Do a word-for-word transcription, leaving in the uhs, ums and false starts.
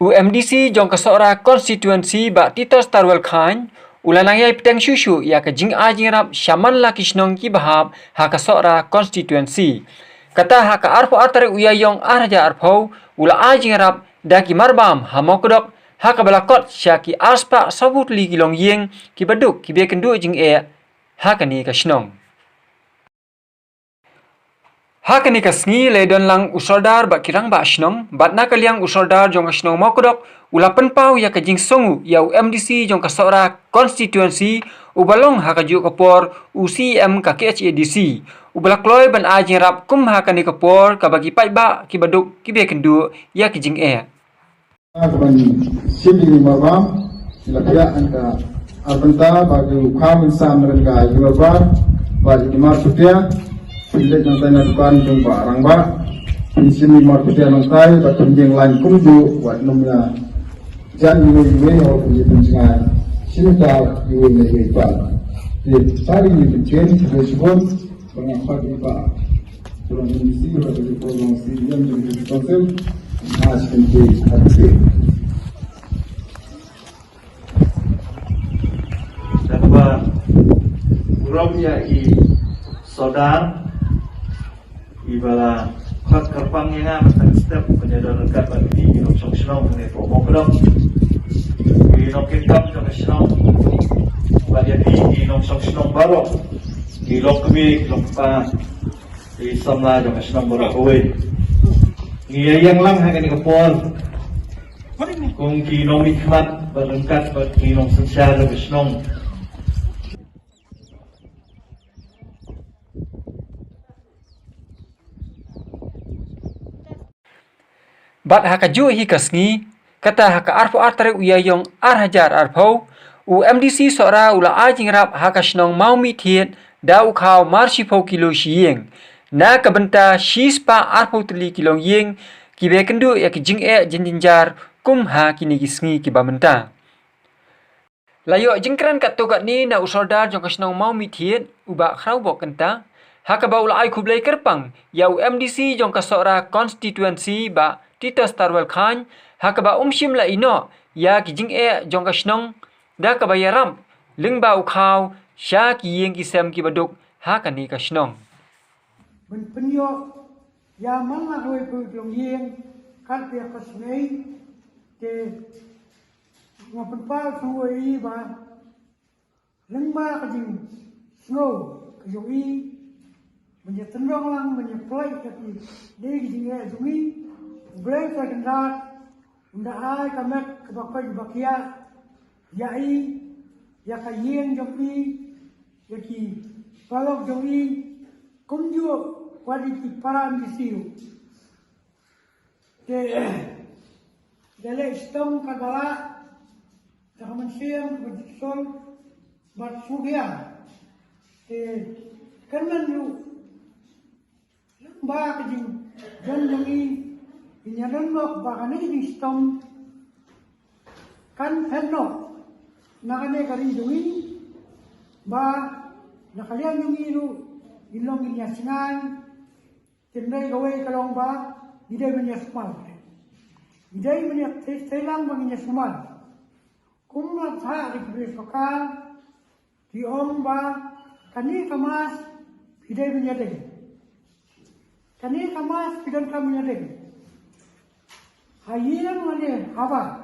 U M D C jong ka Sohra Constituency Bah Titos Tarwel Chyne u la nang ïai bteng shuh shuh ïa ka jingai jingrap shaman la ki shnong kiba hap ha ka Sohra Constituency. Kata ha ka arphew ar tarik u Ïaïong ar hajar arphew u la ai jingrap da ki marbam ha Mawkdok ha kaba la kot sha ki arspah sawphew tylli ki longïing kiba duk kiba ïakynduh jingeh ha kane ka shnong. Ha kane ka sngi la ïadon lang u Sordar bad ki rangbah shnong bad na ka liang u Sordar jong ka shnong Mawkdok u la pynpaw ïa ka jingsngew ïa u M D C jong ka Sohra Constituency uba long ha kajuh ka por u C E M ka K H A D C uba la kloi ban ai jingrap kum ha kane ka por kaba ki paidbah kiba duk kiba ïakynduh ïa ki jingeh. Ka ban shim ïa ki marbam, ki la pdiang ka ar bynta ba ki u kha ban sam ryngkat ïa ki marbam, ba ki mar pdiang, phi leit nangtai na dukan jong ba rangbah, phi shim ïa ki mar pdiang nangtai, ba phi ïeng lain kumjuh, wat nym ïa jan iwei iwei, hok phi pynjngai, shim ta iwei na iwei pat. Te, ta iwei pynjngai, phi shibun, Ba nga pat ïa ba. Tolong M D C, ba ka jingpynlong C E M jong ka council. Nga sngewthuh ha ka. Da kaba burom ïa i Sordar, i ba la khot kyrpang ïa nga mynta ka step, ban ïadon ryngkat bad kine ki nongshong shnong hangne hapoh Mawkdok. Ki nongkitkam jong ka shnong, bad ïa kine ki nongshong shnong baroh. Ki long kmie, ki long kpa, ki samla jong ka shnong baroh kawei. Ngi ïa ïeng lang ha kane ka por kum ki nongmihkhmat bad ryngkat bad ki nongsynshar jong ka shnong. Bad ha kajuh hi ka sngi, kata ha ka arphew ar tarik u Ïaïong ar hajar arphew, u M D C Sohra u la ai jingrap ha ka shnong Mawmihthied da u khaw mar shiphew kilo shi ïing. Na ka bynta shispah arphew tylli ki longïing kiba ïakynduh ïa ki jingeh jynjar kum ha kine ki sngi kiba mynta. La ïoh jingkren katto katne na u Sordar jong ka shnong Mawmihthied, u Bah Khrawbok Kynta, ha kaba u la ai khublei kyrpang ïa u M D C jong ka Sohra Constituency Bah Titos Tarwel Chyne, ha kaba um shym la ïehnoh ïa ki jingeh jong ka shnong, da kaba ïarap lyngba u khaw sha ki ïing ki sem kiba duk ha kane ka shnong. Ban pynïoh ïa man la kawei ka longïing kat ïa ka sngi, te nga pynpaw shuh ïa i ba lyngba ka jingsngew ka jong i, ban ïa tynrong lang, ban ïa pynlait ïa ki dei ki jingeh jong i, U Blei Trai Kynrad un da ai ka met kaba koit ba khiah ïa i, ïa ka ïing jong i, ïa ki paralok jong i, kumjuh wat ïa ki para M D C. Te, da leh shitom ka balang, da ka mynsiem kaba jingshong bad sngewbha. Te, kynmaw ruh, lyngba ka jingdon jong i, ngin ïa don noh ba kane ka jingshitom kan phet noh na kane ka ri jong i, ba na ka liang jong i ruh, ngin long ngin ïa shngaiñ, Te hynrei kawei ka long ba ngi dei ban ïa sumar. Ngi dei ban ïa tei, tei lang ba ngin ïa sumar. Kum la thah da ki briew sorkar, ki ong ba kane ka mask phi dei ban ïa deng. Kane ka mask phi donkam ban ïa deng. Ha ïing lane haba.